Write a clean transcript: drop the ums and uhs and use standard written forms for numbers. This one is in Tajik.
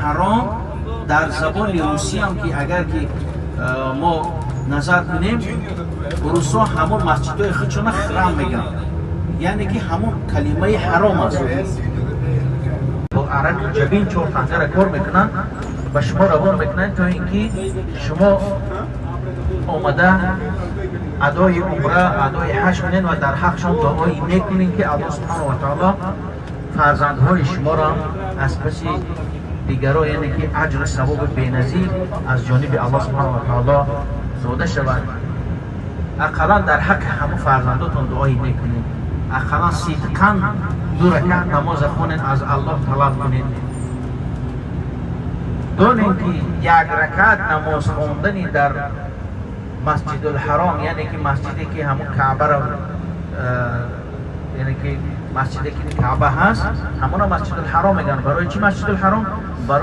Ҳаром дар забони русӣ ҳам ки агар ки мо назар кунем, русо ҳамон масҷидҳои худшона храм мегӯянд, яъне ки ҳамон калимаи ҳаром аст. Бо араки ҷабин чор тангара кор мекунанд, ба шумо равон мекунанд, то ин ки шумо омада адои умра, адои ҳаҷ кунед ва дар ҳақшон дуои нек кунед, ки Аллоҳ субҳанаҳу ва таоло фарзандҳои шуморо аз паси дигаро, яъне ки аҷру савоби беназир аз ҷониби Аллоҳ субҳанаҳу ва таоло дода шавад. Ақаллан дар ҳаққи ҳамун фарзандотон дуои нек кунед, ақаллан сидқан ду ракат намоза хонед, аз Аллоҳ талаб кунед. Донем, ки як ракат намоз хондани дар Масҷидулҳаром, яъне ки масҷиде ки ҳамун Каъбаро, яъне ки масҷиде ки Каъба ҳаст, ҳамона Масҷидулҳаром мегӯянд. Барои чӣ Масҷидулҳаром?